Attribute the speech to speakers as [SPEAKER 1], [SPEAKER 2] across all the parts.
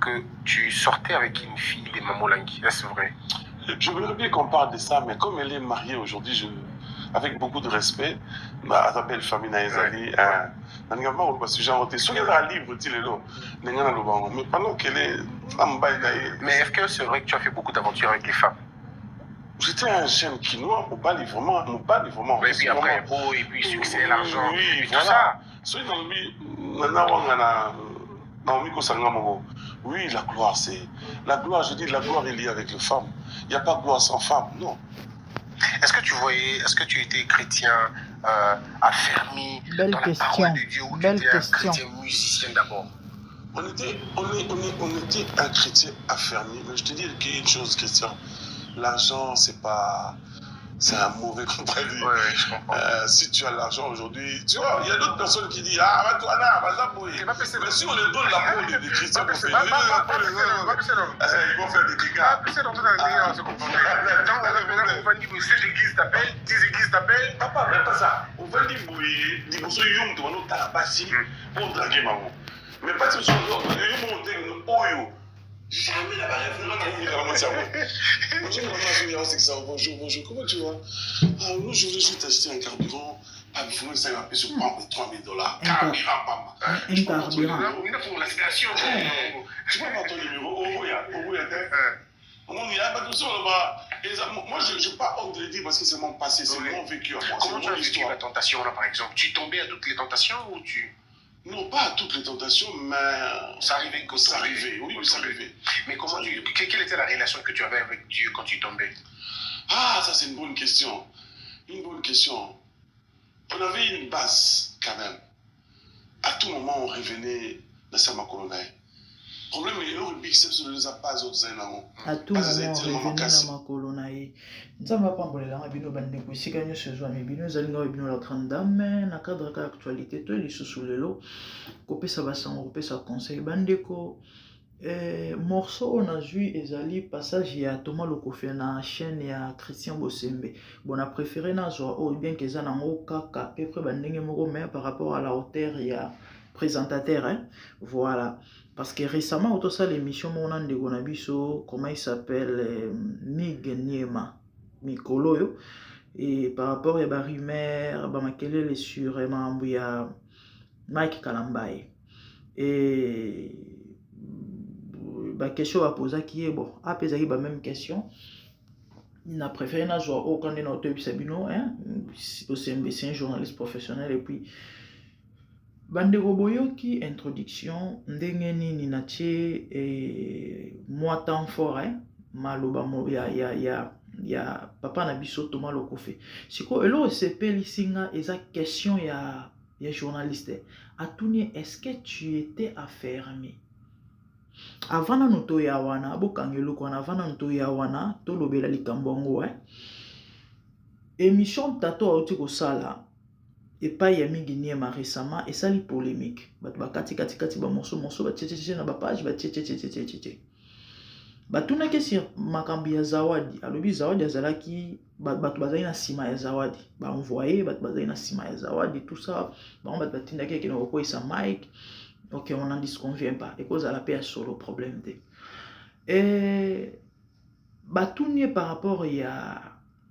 [SPEAKER 1] Que tu sortais avec une fille de Mamolangi. Est-ce vrai?
[SPEAKER 2] Je voudrais bien qu'on parle de ça, mais comme elle est mariée aujourd'hui, avec beaucoup de respect, bah, belle famille na ezali, nalinga mba koloba sujet yango te. Soki ezala libre ti lelo, ndenge naloba yango, mais pendant qu'elle est na mobali na ye.
[SPEAKER 1] Mais est-ce que c'est vrai que tu as fait beaucoup d'aventures avec les femmes?
[SPEAKER 2] J'étais un jeune Kinois, mobali vraiment, mobali vraiment.
[SPEAKER 1] Et puis après, beau, et puis succès, l'argent,
[SPEAKER 2] oui,
[SPEAKER 1] et puis
[SPEAKER 2] voilà.
[SPEAKER 1] Tout ça.
[SPEAKER 2] Soki nalobi nana wanga na naomi kosanga moko. Oui, la gloire, c'est la gloire, je dis la gloire est liée avec les femmes. Il n'y a pas gloire sans femme, non.
[SPEAKER 1] Est-ce que tu voyais, est-ce que tu étais chrétien affermi
[SPEAKER 3] Belle
[SPEAKER 1] dans la
[SPEAKER 3] question.
[SPEAKER 1] parole de Dieu ou tu
[SPEAKER 3] Belle
[SPEAKER 1] étais un
[SPEAKER 3] question.
[SPEAKER 1] chrétien musicien d'abord?
[SPEAKER 2] On était un chrétien affermi. Mais je te dis qu'il y a une chose, Christian. L'argent, c'est pas, c'est un mauvais compagnie.
[SPEAKER 1] Ouais, je comprends.
[SPEAKER 2] Si tu as l'argent aujourd'hui, tu vois, il y a d'autres personnes qui disent, ah, va toi là, va là, boy.
[SPEAKER 1] C'est pas possible.
[SPEAKER 2] Mais si on leur donne la peau de Christian,
[SPEAKER 1] Pas possible.
[SPEAKER 2] on fait,
[SPEAKER 1] Pas, pas, pas,
[SPEAKER 2] oui,
[SPEAKER 1] pas,
[SPEAKER 2] oui, oui,
[SPEAKER 1] pas possible, non.
[SPEAKER 2] Ils vont faire des dégâts.
[SPEAKER 1] Pas possible, on va
[SPEAKER 2] Ah.
[SPEAKER 1] se comprendre. Donc, on va dire, 7 églises t'appellent, 10 églises t'appellent.
[SPEAKER 2] Papa, même pas ça. On va dire, boy, dis, bon, so, yom, tu vas nous tarabasser pour draguer maman. Mais pas si on va dire, yom, on dit, oh, yo. Jamais la barrière, vraiment, t'as eu vraiment ça, ouais. Bonjour, maman, je viens, c'est que ça. Bonjour, bonjour, comment tu vas? Ah, nous, je voulais juste acheter un carburant. Ah, il faut que ça va sur prendre 3 000 $.
[SPEAKER 3] Un
[SPEAKER 2] Carburant, papa.
[SPEAKER 3] Un carburant.
[SPEAKER 1] Il faut la station.
[SPEAKER 2] Tu peux avoir ton numéro. Oh, oui, oh, oui, hein. On y a pas tout ça, on va. Et ça, moi, je n'ai pas honte de le dire parce que c'est mon passé, c'est mon vécu à moi,
[SPEAKER 1] Comment
[SPEAKER 2] c'est
[SPEAKER 1] tu as
[SPEAKER 2] mon
[SPEAKER 1] vécu
[SPEAKER 2] histoire.
[SPEAKER 1] la tentation, là, par exemple? Tu tombais à toutes les tentations ou tu...
[SPEAKER 2] Non, pas à toutes les tentations, mais
[SPEAKER 1] Ça arrivait que
[SPEAKER 2] ça
[SPEAKER 1] tombait.
[SPEAKER 2] arrivait, oui,
[SPEAKER 1] Au
[SPEAKER 2] ça
[SPEAKER 1] tombait.
[SPEAKER 2] arrivait.
[SPEAKER 1] Mais comment
[SPEAKER 2] Ça
[SPEAKER 1] tu,
[SPEAKER 2] arrivait.
[SPEAKER 1] quelle était la relation que tu avais avec Dieu quand tu tombais?
[SPEAKER 2] Ah, ça c'est une bonne question. Une bonne question. On avait une base quand même. À tout moment, on revenait dans sa macolonnaire. Le problème est que le biceps ne nous a pas autres années.
[SPEAKER 3] À tout
[SPEAKER 2] Parce que
[SPEAKER 3] moment,
[SPEAKER 2] c'est tellement
[SPEAKER 3] revenait
[SPEAKER 2] cassé.
[SPEAKER 3] na makolo na ye. Nzambe apambolelanga bino bandeko esika nyonso ezwami bino, ezali ngai bino la grande dame na cadre ka actualité to lisusu lelo kopesa basango, kopesa conseil bandeko. Morceau oyo nazwi ezali passage ya Thomas Lokofe na chaîne ya Christian Bosembe. Bon, na préféré nazwa oyo bien que eza nango kaka peu près bandenge moko, mais par rapport à la hauteur ya présentateur, hein? Voilà. Parce que récemment, autosala l'émission moko na ndeko na biso, comment il s'appelle, Mig Niema, mikolo oyo, et par rapport ya ba rumeur, ba makelele sur makambo ya Mike Kalambay. Et ba question bapozaki ye, bon, apesaki ba même question. Na préféré nazwa oyo kande na otoyebisa bino, hein? Bosembe, c'est un journaliste professionnel. Et puis bandeko boyoki introduction ndenge nini natie, mwa temps fort, hein? Maloba mo, ya, ya, ya, ya papa na biso Thomas Lokofe. Sikoyo eloko esepelisi nga eza question ya journaliste. Atuni, est-ce que tu étais affermi? Avant nanu toya wana, bokanga eloko wana, avant nanu toya wana, tolobela likambo yango, hein? Émission tato auti kosala epai ya mingi niema récemment esali polémique. Bato bakati kati kati ba morceau morceau, batie tie tie na ba page, batie tie tie tie tie tie tie. Batunaki sur makambo ya Zawadi. Alobi Zawadi azalaki, bato bazali na nsima ya Zawadi, baenvoye bato bazali na nsima ya Zawadi, tout ça, bango bato batindaki ekende kokweyisa Mike. Ok, on n'en disconvient pas, ekozala mpe ya solo, problème te. E batuni ye par rapport ya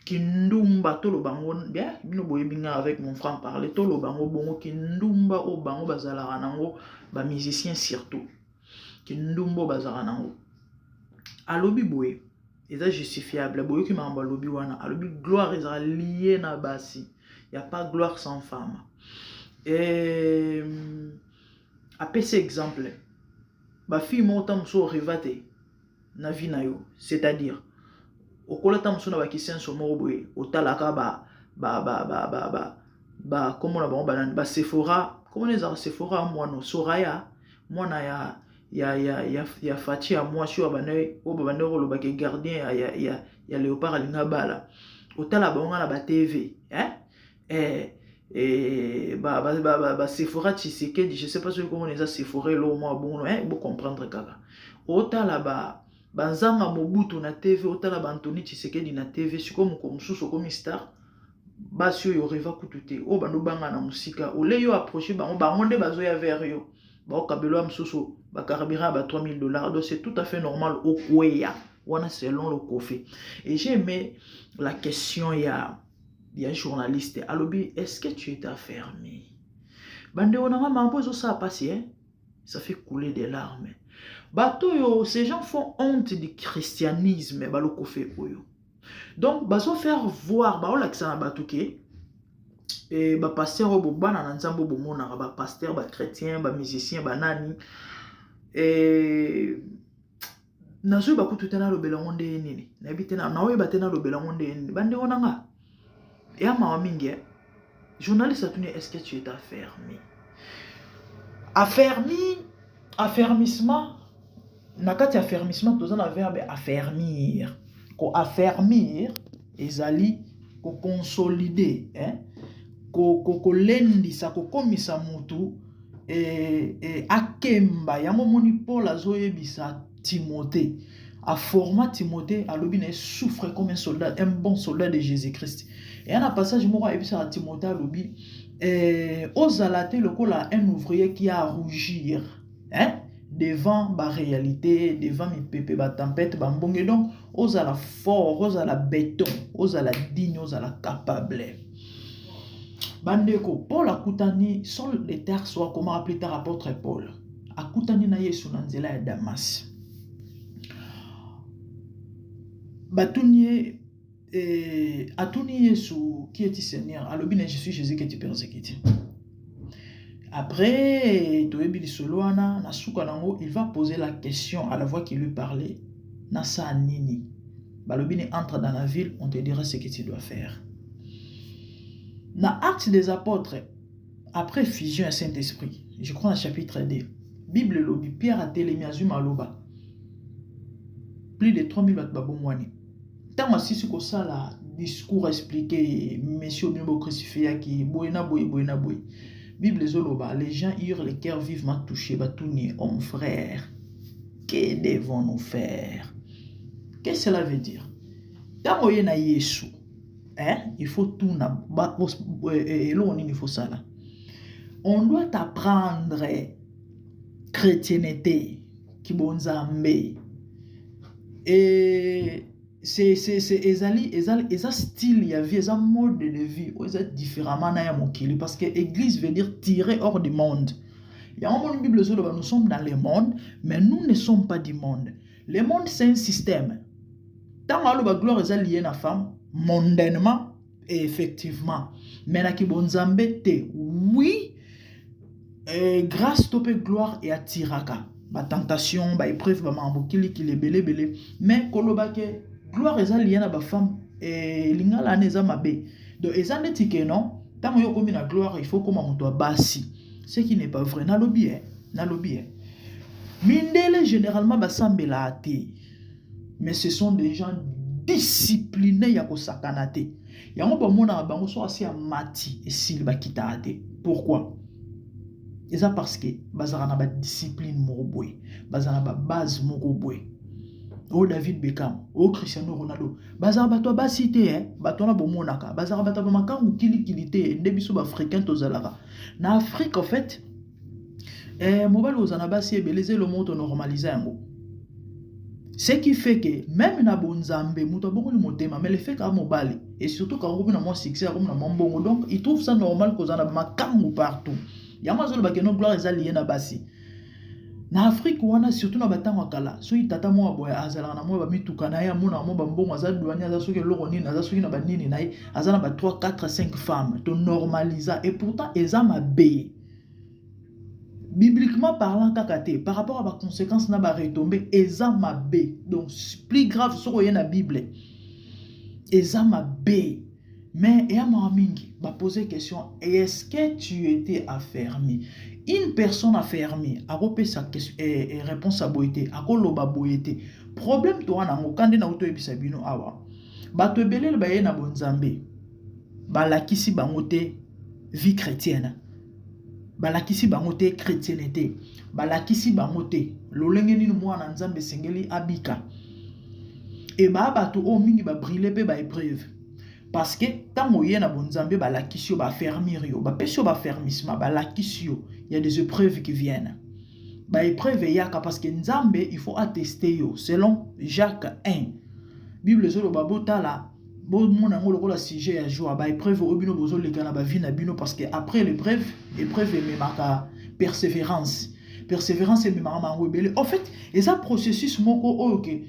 [SPEAKER 3] kindumba, toloba yango bien, bino boyebi nga avec mon franc parler, toloba yango bongo, kindumba oyo bango bazalaka nango, bamusicien surtout, kindumba oyo bazalaka nango. Alobi boye, eza justifiable. Boyoki makambo alobi wana, alobi gloire ezala lié na basi, y a pas gloire sans femme. E apesi exemple, bafille moko ta mosusu orêva te na vie na yo, c'est-à-dire okola ta mosusu na bakisenso moko boye, otalaka ba kombo na bango banani, basephora, kombo na ezalaka Sephora, mwana Soraya, mwana ya Faci ya mwasi oyo oyo babandaki kolobaka gardien ya Léopard alinga bala. Otala bango na ba TV, hein? Ba Sephora Tshisekedi, je sais pas soki komona eza Sephora, eloko mwa bongo, hein? Bocomprendre kaka. Otala ba banzanga Mobutu na TV, otala ba Antony Tshisekedi na TV. Sikoyo moko mosusu okomi star, basi oyo orêva kutu te, oyo bando banga na mosika, ole yo approche bango, bango nde bazoya vers yo. Baokabelo ya mosusu bacarburant ya ba 3000 $. Donc c'est tout à fait normal okweya wana selon Lokofe. Et j'ai aimé la question ya journaliste. Alobi: «Est ce que tu es affermi?» Bandeko na nga, mambo ezosala mpasi, eh? Ça fait couler des larmes. Bato oyo, ces gens font honte du christianisme. Balokofe oyo, donc bazofaire voir, baolakisa na bato ke bapasteur oyo bobana na Nzambe, oyo bomonaka bapasteur, bachrétien, bamusicien, banani, nazoyeba kutu te nalobela yango nde nini. Nayebi te, naoyeba te nalobela yango nde nini. Bandeko na nga, eya mawa mingi, eh? Journaliste atuni: «Est ce que tu es affermi?» Affermi, affermissement. Na kati ya affermissement, toza na verbe affermir. Koaffermir ezali koconsolider, eh? Kolendisa, kokomisa motu akemba. Yango moni Paul azoyebisa Timothée, aforma Timothée, alobi na ye: «Souffre comme un soldat, un bon soldat de Jésus Christ. Eya na passage moko ayebisaka Timothée, alobi ozala te lokola un ouvrier qui a à rougir, hein? Devant baréalité, devant mipepe, batempête, bambonge. Donc ozala fort, ozala béton, ozala digne, ozala capable. Bandeko, Paul akutani, Saul de Tarse, akomaka plus tard apôtre Paul, akutani na Yesu na nzela ya Damas. Batuni ye, atuni Yesu: «Qui es-tu, Seigneur?» Alobi na: «Je suis Jésus que tu persécutes.» Après, toyebi lisolo wana. Na suka nango, il va poser la question à la voix qui lui parlait: «Nasala nini?» Balobi ni: «Entre dans la ville, on te dira ce que tu dois faire.» Na Actes des Apôtres, après effusion ya Saint-Esprit, je crois na chapitre 2, Bible elobi Pierre atelemi, azwi maloba, plus de 3000 bato babongwani. Ntango asisi kosala discours, expliqué: «Monsieur, bino bocrucifiaki boye na boye, boye na boye», Bible ezoloba: «Les gens eurent le cœur vivement touché.» Batuni: «Homme frère, que devons-nous faire?» Qu'est-ce que cela veut dire? Ntango oye na Yesu, hein, il faut tuna eloko nini faut sala. On doit apprendre chrétienté, kibonzambe. Et c'est ezali eza style ya vie, eza mode de vie oyo eza différemment na ya mokili, parce que église veut dire tirer hors du monde. Yango moni Bible ezoloba: «Nous sommes dans le monde, mais nous ne sommes pas du monde.» Le monde, c'est un système. Ntango aloba gloire eza lié na femme mondainement, et effectivement, mais na kibonzambe te. Oui, grâce to mpe gloire eatiraka batentation, baépreuve, bamakambo kilikili ebele ebele. Mais koloba ke gloire eza lié na bafemme, lingala wana eza mabe. Donc eza neti ke non, ntango yo okomi na gloire, il faut koma moto ya basi, ce qui n'est pas vrai. Nalobi, nalobi, mindele généralement basambelaka te, mais ce sont des gens disciplinés ya kosakana te. Yango bamonaka bango, so asi ya mati, esili, bakitaka te. Pourquoi? Eza parce que bazalaka na badiscipline moko boye, bazala na babase moko boye. Oyo David Beckham, oyo Cristiano Ronaldo, bazalaka bato ya basi te, eh? Bato wana bomonaka bazalaka bato ya bamakangu kilikili te nde biso baafricain tozalaka na Afrique. En fait, mobali ozala na basi ebele eza elo moko tonormalise yango, ce qui fait que même na bonzambe, moto abongoli motema, mais le fait kaka mobali, et surtout kaka komi na mwa succès, akomi na mwa mbongo, donc il trouve ça normal kozala na makangu partout. Yango azolobaka no gloire eza lié na basi. Na Afrique wana, surtout na batango ya kala, soki tata moko boye azalaka na mwa bamituka na ye, amonaka mwa bambongo, aza douanier, aza soki eloko nini, aza soki na banini na ye, aza na ba 3 4 5 femmes, tonormalisa. Et pourtant eza mabe bibliquement parlant kaka te, par rapport à baconséquence na baretombées, eza mabe. Donc plus grave, soki oye na Bible, eza mabe. Mais eya mawa mingi, bapose question: «Est-ce que tu étais affermi?» Une personne affermie akopesa réponse ya boye te, akoloba boye te. Problème to wana yango ka nde nauti oyebisa bino awa. Bato ebele baye na bonzambe, balakisi bango te vie chrétienne, balakisi bango te chrétienté, balakisi bango te lolenge nini mwana Nzambe esengeli abika. E baa bato oyo mingi babrûler mpe baépreuve, parce que ntango oye na bonzambe, balakisi yo, baaffermir yo, bapesi yo baaffermissement, balakisi yo, ya des épreuves qui viennent. Baépreuve eyaka parce que Nzambe, il faut ateste yo. Selon Jacques 1, Bible ezoloba: botala, bomona yango lokola sujet ya joie, baépreuve oyo bino bozoleka na bavie na bino, parce que après l'épreuve, épreuve ememaka persévérance, persévérance ememaka mango ebele. En fait, eza processus moko oyo ke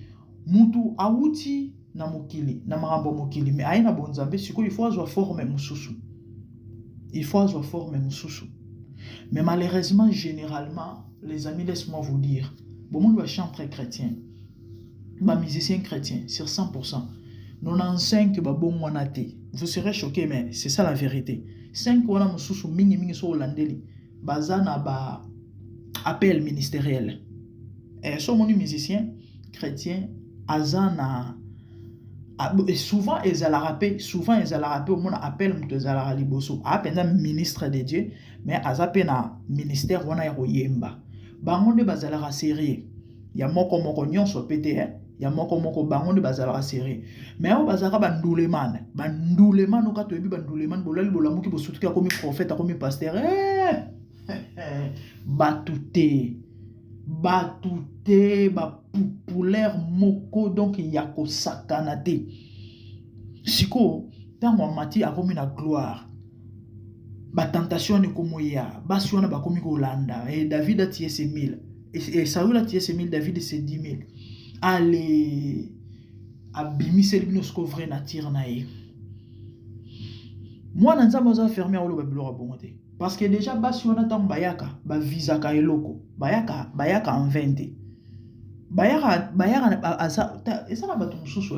[SPEAKER 3] mutu awuti na mokili, na makambo ya mokili, mais aye na bonzambe. Sikoyo il faut azwa forme mosusu, il faut azwa forme mosusu. Mais malheureusement, généralement, les amis, laisse-moi vous dire, bomoni bachantre chrétien, bamusicien chrétien, sur 100%, 95 babongwana te. Vous serez choqué, mais c'est ça la vérité. 5 wana mosusu, mingimingi so olandeli, baza na ba appel ministériel. So omoni musicien chrétien aza na, souvent ezalaka mpe, souvent ezalaka mpe, omona appel moto ezalaka liboso, aa mpenza ministre de Dieu, mais aza mpe na ministère wana ya koyemba. Bango nde bazalaka sérieux ya moko moko nyonso mpe te, eh? Ya moko moko, bango nde bazalaka sérieux. Mais oyo bazalaka bandulemane, bandulemane oka toyebi bandulemane, bolali bolamuki, bosutuki, akomi prophète, akomi pasteur, eh! Bato te, bato te, bapopulaire moko donc ya kosakana te. Sikoyo ntango amati, akomi na gloire, batentation wana ekomoya, basi wana bakomi kolanda. E David a tué ses 1000 et Saül a tué ses 1000, David ses 10 000. Ale, abimiseli bino siko vraie nature na ye. Mwana Nzambe aza ferme, akoloba biloko ya bongo te, parce que déjà basi wana, ntango bayaka, bavizaka eloko, bayaka, bayaka en vain te. Bayaka, bayaka aza, eza na bato mosusu,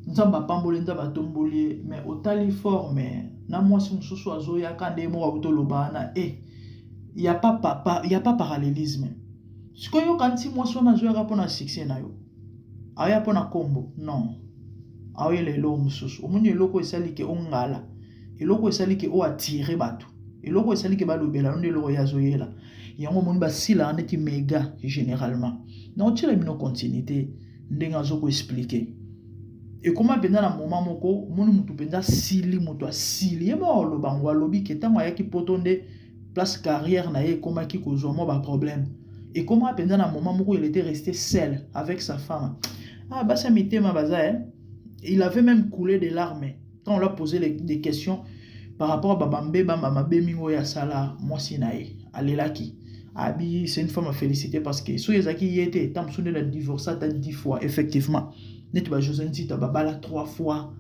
[SPEAKER 3] Nzambe apamboli, Nzambe atomboli ye, mais otali forme na mwasi mosusu azoyaka nde moko akuti oloba wana e ya pas, pa, ya pas parallélisme. Sikoyo yoka nti mwasi wana azoyaka mpona succès na yo, aoya mpona nkombo non, aoyela eloko mosusu. Omoni eloko esali ke ongala, eloko esali ke oatire bato, eloko esali ke balobela yo, nde eloko ye azoyela yango. Omoni basilaka neti méga généralement. Na otiela bino continuité ndenge azokoexpliquer. Ekóma mpenza na moment moko, omoni motu mpenza asili, moto asili ye moko aloba ngo. Alobi ke ntango ayaki Poto nde place carrière na ye ekomaki kozwa mwa baproblème. Ekóma mpenza na moment moko, il était resté seul avec sa femme. Ah, basi ya mitema baza, eh? Il avait même coulé des larmes quand on l'a posé des questions par rapport à babambeba mabe mingi oyo asala mwasi na ye. Alelaki, abi c'est une femme à féliciter, parce que soki ezalaki ye te, ntango mosusu nde na divorce ata 10 fois. Effectivement, neti ba José Nzita babala 3 fois.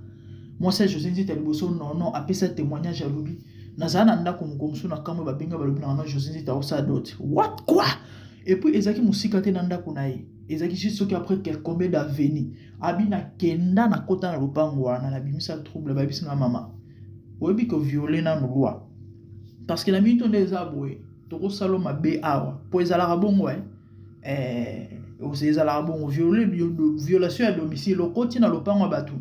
[SPEAKER 3] Mwasi ya José Nzita liboso nono apesa témoignage, alobi: nazala na ndako moko mosusu na kamwe, babenga, balobi na wana José Nzita osala dot what quoi. Et puis ezalaki mosika te na ndako na ye, ezalaki juste soki après combien d'avenue. Abi nakenda, nakota na lopango wana, nabimisa trouble. Bayebisinga: mama, oyebi koviole nanu loi, parce que na minute nde eza boye, tokosala mabe awa, mpo ezalaka bongo, eh, ezalaka bongo, violation ya domicile. Okoti na lopango ya bato,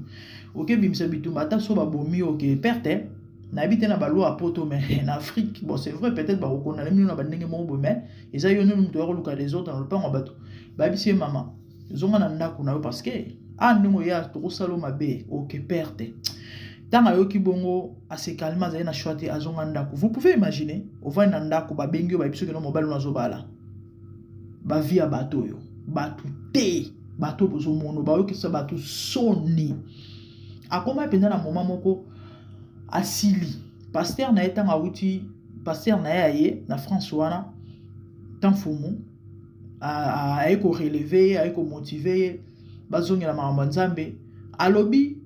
[SPEAKER 3] okebimisa bitumba, ata so babomi, oke perte. Nayebi te na baloi ya Poto, mais na Afrique, bon, c'est vrai, peut-être bakokondana bino na bandenge moko boye, mais eza yo nini moto ya koluka des autres na lopango ya bato. Bayebisi ye: mama, zonga na ndako na yo, parce que a ndenge oya, tokosala mabe, oke perte. Ntango ayoki bongo, asekalme, azali na choix te, azonga ndako. Vous pouvez imaginer, ovandi na ndako, babengi yo, bayebi soki no mobali ono azobala. Bavie ya bato oyo, bato te, bato bozomona bayokisa bato soni. Akóma mpenza na moment moko asili. Pasteur na ye, ntango awuti, pasteur na ye aye na France wana, Tamfumu aye korelever ye, aye komotiver ye, bazongela makambo ya Nzambe. Alobi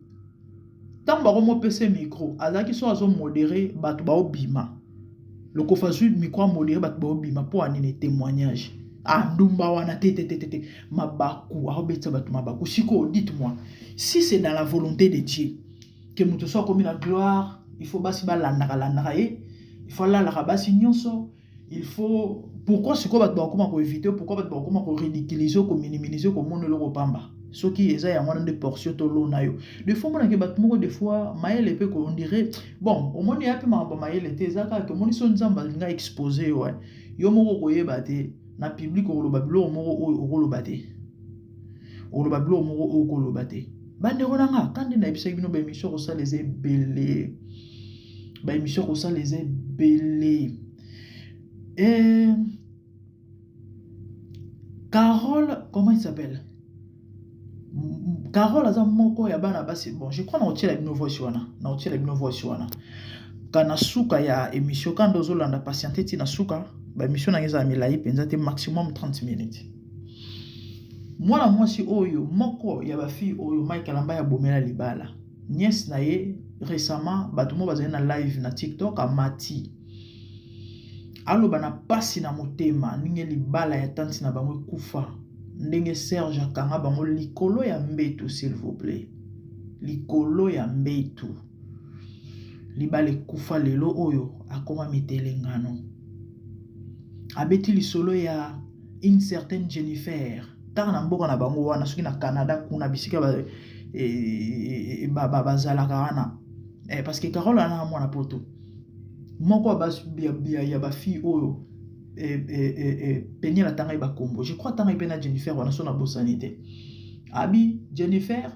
[SPEAKER 3] ntango bakomopesa micro, azalaki so azomodérer bato, baobima lokofa, azwi micro, amodérer bato, baobima. Mpo anini? Témoignage. Ah, ndumba wana te, te, te, te, te, mabaku, aobetisa bato mabaku. Sikoyo dites-moi si c'est dans la volonté de Dieu ke moto so akomi na gloire, il faut basi balandaka landaka ye, il faut alalaka basi nyonso, il faut pourquoi? Sikoyo bato bakokoma koéviter, pourquoi bato bakokoma koridiculiser, kominimiser, komona eloko pamba? Soki eza yango wana nde portion tolona yo. Des fois omonake bato moko, des fois mayele mpe on dirait, bon, omoni ya mpe makambo mayele te, eza kaka omoni so Nzambe alinga expose yo, yo moko okoyeba te. Na public okoloba biloko moko oyo okoloba te, okoloba biloko moko oyo okoloba te. Bandeko na nga, ka nde nayebisaki bino, baémission kosala eza ebele, baémission kosala eza ebele. il s'appelle, Carole aza moko ya bana basi. Bon, je crois na otiela bino voice wana, na otiela bino voice wana ka na suka ya émission. Quand ozolanda, patiente ti na suka. Baémission na ngai ezala milai mpenza te, maximum 30 minutes. Mwana mwasi oyo, moko ya bafille oyo Mike Kalambay abomela libala, nièce na ye, récemment bato moko bazali na live na TikTok, amati aloba na pasi na motema ndenge libala ya tante na bango ekufa, ndenge Serge akanga bango likolo ya mbeto. S'il vous plaît, likolo ya mbeto, libala ekufa. Lelo oyo akoma mitelengano. Abeti lisolo ya une certaine Jennifer, kaka na mboka na bango wana, soki na Canada kuna, bisika bazalaka wana, parce que Carole ana mwana Poto. Moko ya bafille oyo Peniel atanga ye bakombo, je crois atanga ye mpe na Jennifer wana, so nabosani te. Abi Jennifer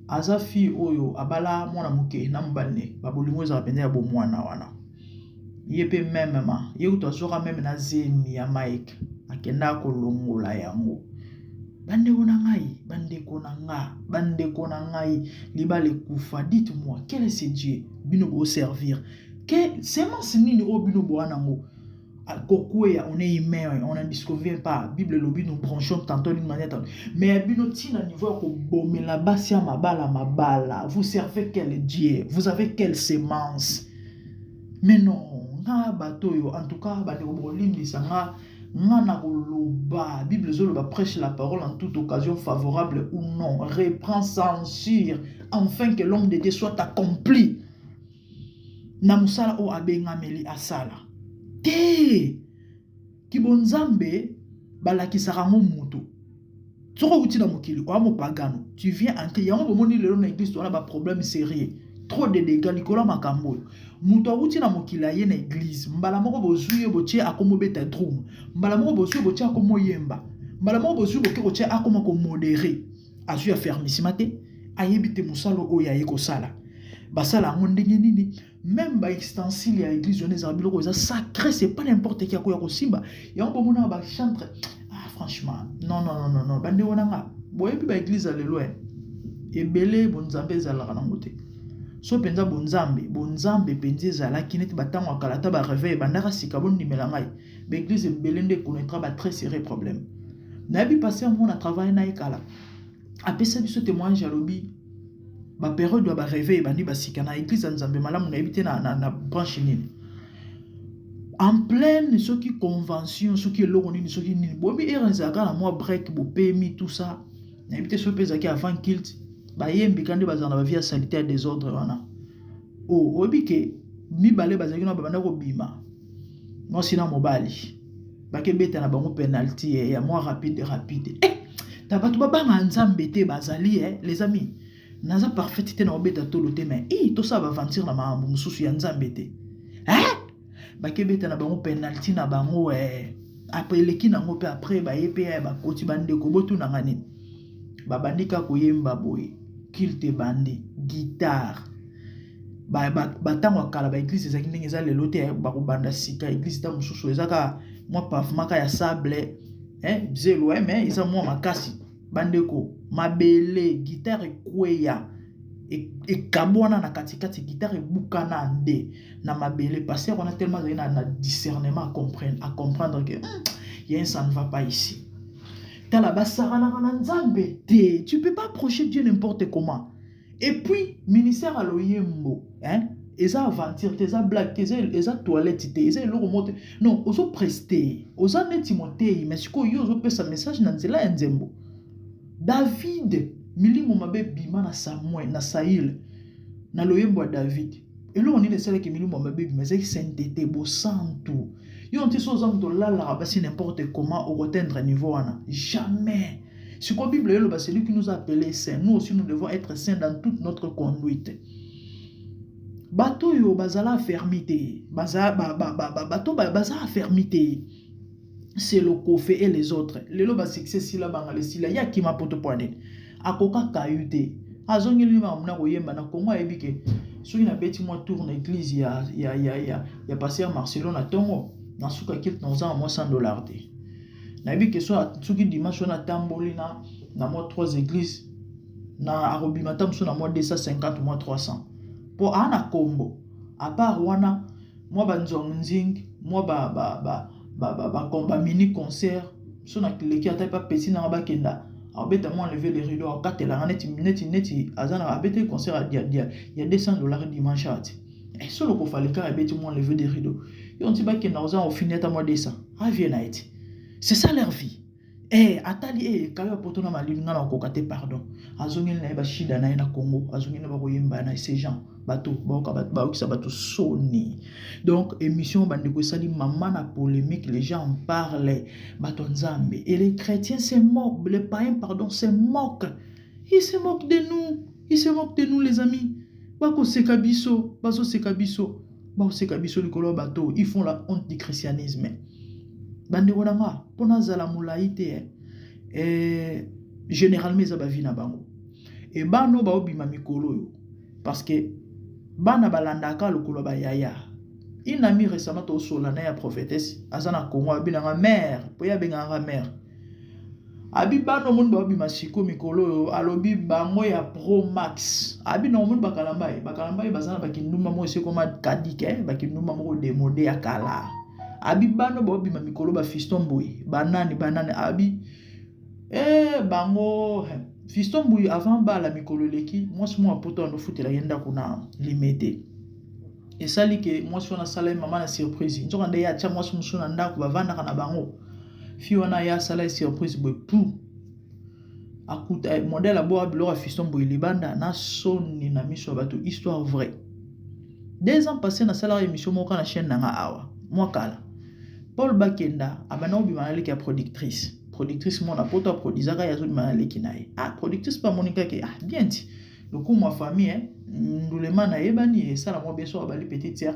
[SPEAKER 3] aza fille oyo abala mwana moke na mobali ne, babolingo ezala mpenza ya bomwana wana. Ye mpe memema ye kutu azwaka meme na zemi ya Mike, akendaka kolongola yango. Bandeko na ngai, bandeko na nga, bandeko na ngai, libala ekufa. Dites-moi, quel est ce Dieu bino boservir? Ke semence nini oyo bino boa nango kokweya? On est humain, on n'en disconvient pas. Bible elobi nous branchons tantôt d'une manière tantôt, mais ya bino ntina niveau ya kobomela basi ya mabala mabala. Vous servez quel Dieu? Vous avez quelle semence? Mais non, nga bato oyo, en tout cas bandeko, bokolimbisa nga. Nga na koloba, Bible ezoloba: prêche la parole en toute occasion, favorable ou non, reprend, censure, afin que l'homme de Dieu soit accompli na mosala oyo abengameli asala. Te kibonzambe balakisaka yango motu. Soki outi na mokili, oya mopagano, tu viens entrer yango. Bomoni lelo na église towana baproblème sérieux, trop de dégâts likolo ya makambo oyo. Moto awuti na mokili, aye na église, mbala moko bozwi ye, botie akoma obeta drum, mbala moko bozwi ye, botie akoma oyemba, mbala moko bozwi, boke kotie akoma komodérer. Azwi affermissement te, ayebi te mosala oyo aye kosala, basala yango ndenge nini. Même baustensile ya église wana ezala biloko eza sacré, c'est pas n'importe qui akoya kosimba yango. Bomonaka bachantre, ah franchement, non, non, non, non, non. Bandeko na nga, boyebi baéglise ya lelo ebele, bonzambe ezalaka nango te. So mpenza bonzambe, bonzambe mpenza ezalaki neti batango ya kala, ata baréveil ebandaka sika, bondimela ngai, baéglise ebele nde connaîtra ba très sérieux problème. Nayebi pasteur moko na travail na ye kala, apesa biso témoignage. Alobi bapériode ya baréveil ebandi basika na église ya Nzambe malamu, nayebi te na branche nini, en pleine soki convention, soki eloko nini, soki nini, boyebi ere ezalaka na mwa break, bopemi, tout ça. Nayebi te soki mpe ezalaki avant culte, bayembika nde bazala na bavie ya saleté, ya désordre wana. O oyebi ke mibale bazalaki na babanda kobima, mwasi na mobali, bakebeta na bango penalty ya mwa rapide rapide. Ta bato babanga Nzambe te bazali. Les amis, naza parfaite te, na obeta tolo te, mais i tosala baaventure na makambo mosusu ya Nzambe te. Bakebeta na bango penalty na bango, après eleki nango mpe, après baye mpe bakoti. Bandeko, botunanga nini? Babandi kaka koyemba boye, culte ebandi, guitare. Batango ya kala, baéglise ezalaki ndenge eza lelo te. Bakobanda sika église, ta mosusu eza kaka mwa pavement ka ya sable, zelo, mais eza mwa makasi. Bandeko, mabele, guitare ekweya, ekabwana na katikati, guitare ebukana nde na mabele. Pasteur wana tellement azali na discernement, à comprendre que y a un, ça ne va pas ici. Tala, basakanaka na Nzambe te. Tu peux pas approcher Dieu n'importe comment. Et puis ministère ya loyembo, hein, eza aventure te, eza blague te, eza toilette te, eza eloko moko te. Non, ozoprester, oza neti motei, mais sikoyo yo ozopesa message na nzela ya nzembo. David, milimo mabe bima na Samuel, na Saül, na loyembo ya David. Eloko nini esalaki milimo mabe bima? Ezalaki sainteté, bosantu. Yo nti so oza moto olalaka basi n'importe comment, okoatteindre niveau wana jamais. Sikoyo Bible eloba: celui qui nous a appelé saint, nous aussi nous devons être saints dans toute notre conduite. Bato oyo bazala affermi te, bato baza affermi te, c'est le Kofe et les autres. Lelo basuccès esila, bangala esila, ye akima Poto mpo nini? Akoka kayu te, azongeli makambo na koyemba na Kongo. Ayebi ke soki nabeti mwa tour na église ya pasteur Marcelo na ntongo, na suka culte, na ozanga mwa 100 dollar te. Nayebi ke soki dimanche wana atamboli na mwa trois églises, na akobima ata mosusu na mwa 250, mwa 300, mpo aa na kombo. À part wana, mwa banzong nzing, mwa ba mini concert so naleki, ata epa pesi nanga bakenda, akobeta mwa lever le rideau, akatelanga neti aza na abeti concert ya 200 $ dimanche ati so lokofali kaka ebeti mwa lever de rideau, yo nti bakenda koza ofini ata mwa 200 avie na ye ti. C'est ça leur vie. Atali kayo ya poto na malili, nga na kokoka te, pardon. Azongeli na ye bashida na ye na Congo, azongeli na bakoyemba na ces gens. Bato bayokisa bato soni. Donc émission, bandeko, esali mama na polémique, les gens en parlent. Bato Nzambe et les chrétiens se moquent, les païens, pardon, se moquent, ils se moquent de nous, ils se moquent de nous, les amis. Bakoseka biso, bazoseka biso, bakoseka biso likolo ya bato. Ils font la honte du christianisme. Bandeko na nga, mpo nazala molai te, généralement eza ba vie na bango. E bana oyo baobima mikolo oyo, parce que bana balandaka lokolo ya bayaya. Une amie récemment, tosola na ya prophétesse, aza na Congo, abinanga mare, po ye abengaka mare. Abi bana omoni baobima siko mikolo oyo, alobi bango ya Pro Max. Abi na omoni bakalamba ye, bakalamba ye baza na bakindumba moko esi ekoma kadike, bakindumba moko démodé ya kala. Abi bana baobima mikolo, bafiston boye, banani banani, abi bango fiston boye avant bala mikolo eleki, mwasi moko apoto andofutela ye ndako na Limete. Esali ke mwasi wana asala ye mama na surprise. Nzoka nde ye atya mwasi mosusu na ndako, bavandaka na bango. Fi wana ye asala ye surprise boye pu akuta modèle aboka biloko ya fiston boye libanda na soni na miso ya bato. Histoire vraie, 2 ans passé, nasalaka émission moko na chaîne na nga awa mwa kala. Paul Bakenda abanda kobima na leki ya productrice. Productrice mona poto aproduisaka, ye azobima na leki na ye. Ah, productrice mpe amoni kaka, ah bien, ti lokumu ya famille, eh? Ndulema nayebani esala mwa bien. So abali petite sœur,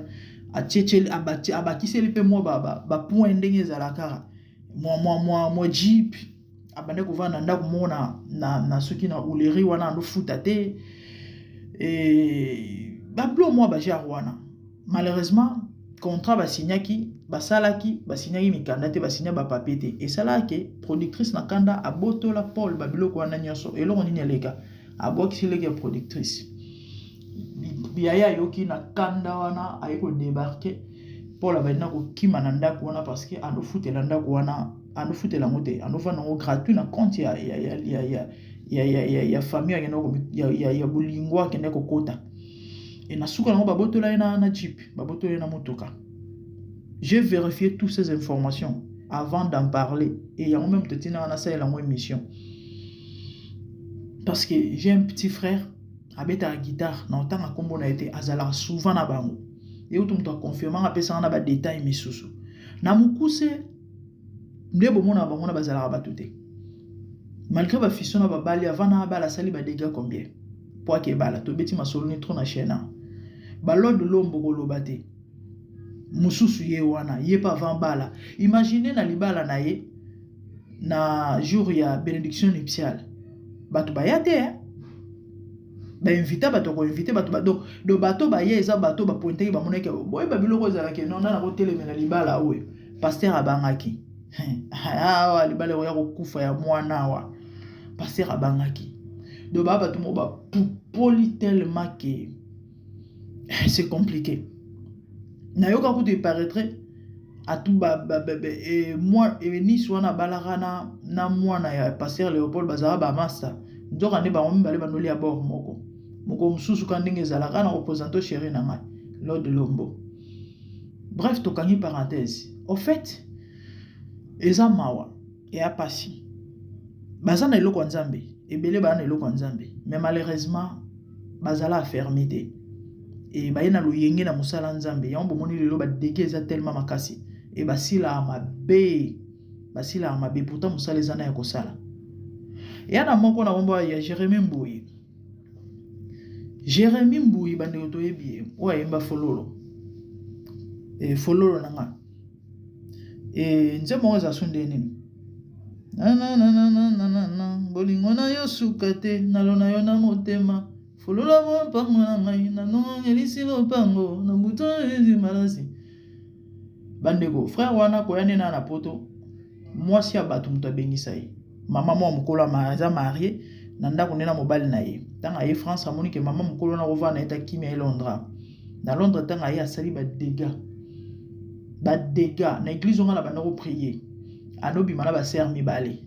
[SPEAKER 3] atietieli, abakiseli mpe mwa ba point ndenge ezala kaka mwa jeep. Abandi kovanda na ndako moko na soki na uleri wana, andofuta te e, bablo mwa ba genre wana. Malheureusement, contrat basignaki, basalaki, basignaki mikanda te, basinya ba papier te. Esalaka ke productrice na kanda abotola Paul babiloko wana nyonso. Eloko nini eleka? Abwakisi leki ya productrice. Yaya ayoki na kanda wana, aye kodébarquer. Paul abandi na kokima na ndako wana, parce que andofutela ndako wana, andofutela yango te, andofanda yango gratuit na compte ya famille akende ya bolingo akende kokota. E na suka yango, babotola ye na jeep, babotola ye na motuka. J'ai vérifié toutes ces informations avant d'en parler et yango même totinaka nasalela yango émission, parce que j'ai un petit frère abetaka guitare na otanga nkombo na ye te, azalaka souvent na bango. Euti moto aconfirmanga, apesanga na ba détail misusu na mokuse. Nde bomona bango na bazalaka bato te, malgré bafiso na babali. Avant na abala, asali ba dégâts combien po ake ebala? Tobeti masolo ni trop na chaîne. Balode lombo koloba te. Mosusu ye wana, ye mpe avant bala, imagine na libala na ye, na jour ya bénédiction nuptiale, bato baya te, eh? Bainvite bato, koinvite bato, donc bato baye eza bato bapointaki, bamonaki boyeba biloko ezalaki non. Nana kotelemela libala oyo, pasteur abangaki awa libala ekoya kokufa ya mwana awa. Pasteur abangaki. Donc baa bato moko bapupoli tellement ke c'est compliqué. Nayoka kutu eparaîtrait atu mwa Enisi wana abalaka na mwana ya pasteur Léopold, bazalaka bamasta. Nzoka nde bango mibale bandoli ya bord moko. Moko mosusu ka ndenge ezalaka na kopresente chéri na ngai Lord Lombo. Bref, tokangi parenthèse. Au fait, eza mawa, eya pasi. Baza na eloko ya Nzambe ebele, baza na eloko ya Nzambe, mais malheureusement bazala affermi te e baye na loyenge na mosala Nzambe. Yango bomoni lelo ba dégâts eza tellement makasi e basilaka mabe, basilaka mabe. Pourtant mosala eza na ya kosala. Eya na moko na kombo ya Jérémi Mbuyi. Jérémi Mbuyi, bandeko, toyebi ye, oyo ayemba Fololo, Fololo na nga. Nzembo yango eza so nde nini? Nananananana, bolingo na yo suka te, nalona yo na motema, folola mpango na ngai, nanongelisi lopango na butu ezimalasi. Bandeko, frère wana koya nde na poto. Mwasi ya bato moto abengisa ye. Mama mwa mokolo aza marie na ndako nde na mobali na ye. Ntango aye France, amoni ke mama mokolo wana kovanda na ye ta kimia ye Londres. Na Londres, ntango aye, asali badégâts, badégâts na église onga na banda koprier. Anobima na basœurs mibale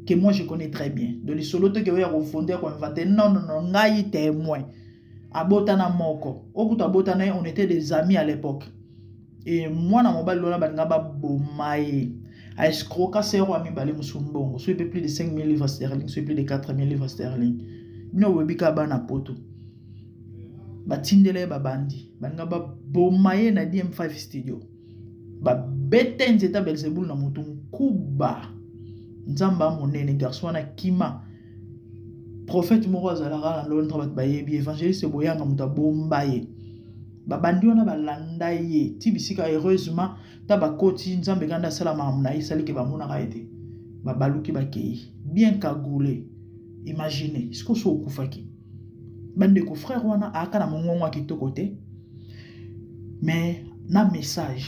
[SPEAKER 3] que moi je connais très bien. De lisolo te ke oyo ya kofonder, ya koinventer, non, non, non, ngai témoin. Abotana moko okuta abotana ye, on était des amis à l'époque. E mwana mobali wana balinga baboma ye, aescroka sœur ya mibale mosu mbongo, soki mpe plus de 5000 livres sterling, soki plus de 4000 livres sterling. Bino boyebi kaka bana Poto, batindela ye babandi, balinga baboma ye na DM5 studio, babete nzete Belzebul na motu nkuba. Nzambe amonene, garçon wana kima. Prophète moko azalaka na Londres, bato bayebi, évangéliste Boyanga, moto abomba ye. Babandi wana balanda ye ti bisika. Heureusement, ta bakoti, Nzambe kanda asala makambo na ye, esaliki bamonaka ye te, babaluki, bakei bien cagoulé. Imagine sikoyo so okufaki. Bandeko, frère wana ayaka na mongongo ya kitoko te, mais na message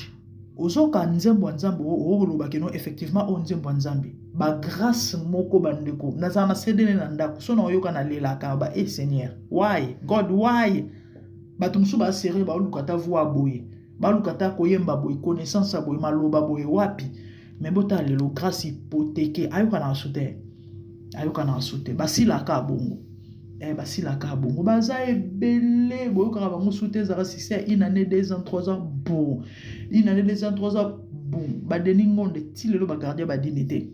[SPEAKER 3] ozoka nzembo ya Nzambe, okoloba keno effectivement oyo nzembo ya Nzambe. Bagrâce moko, bandeko, nazala na cd na ndako, so na oyoka, nalelaka ba e Seigneur, why God, why? Bato mosusu basérieux, baoluka ata voix boye, baluka ata koyemba boye, connaissance ya boye, maloba boye, wapi? Mais botala lelo, grâce hypothéqué, ayokanaka su te, ayokanaka su te. Basilaka bongo, basilaka bongo, baza ebele, boyokaka bango su te. Ezalaka succès ya une année, 2 ans, 3 ans, bon, une année, 2 ans, 3 ans, bon. Badeni Ngonde ti lelo bagardien badini te.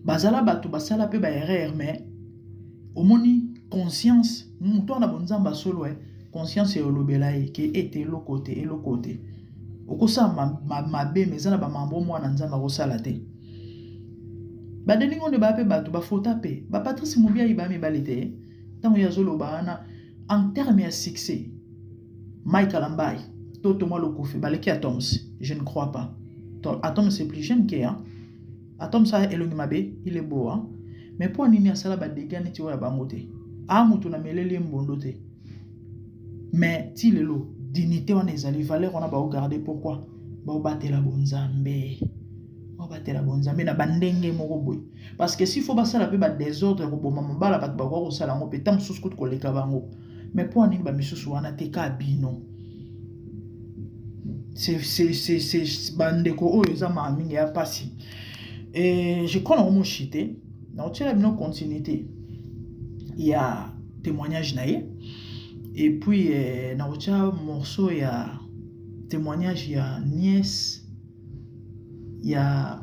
[SPEAKER 3] Bazala bato basala mpe baerreur, mais omoni conscience, moto wana bonzambe asolo, conscience elobela ye ke ete eloko te, eloko te okosala mabe, mais eza na bamambo mwana Nzambe akosala te. Badeni Ngonde baya mpe bato bafota mpe baPatrice Mobiai baya mibale te. Ntango ye azoloba wana en terme ya succès, Mike Alambai to Thomas Lokofe baleki Atoms? Je ne crois pas. Atoms, c'est plus jeune que, hein? Atoms a elongi mabe, il est beau, hein? Mais mpo nini asala badégâts neti oyo ya bango te? A moto na meleli ye mbondo te, mais ti lelo dignité wana ezali, valeur wana baogarde. Pourquoi? Baobatela bonzambe, baobatela bonzambe na bandenge moko boye, parce que s'il faut basala mpe badésordre ya koboma mobala, bato bakoka kosala yango mpe, ta mosusu kutu koleka bango. Mais mpo nini bamisusu wana te ka bino? Bandeko, oyo eza maa mingi ya mpasi. Je crois nango moshi te, nakotiela bino continuité ya témoignage na ye, et puis nakotia morceau ya témoignage ya nièce ya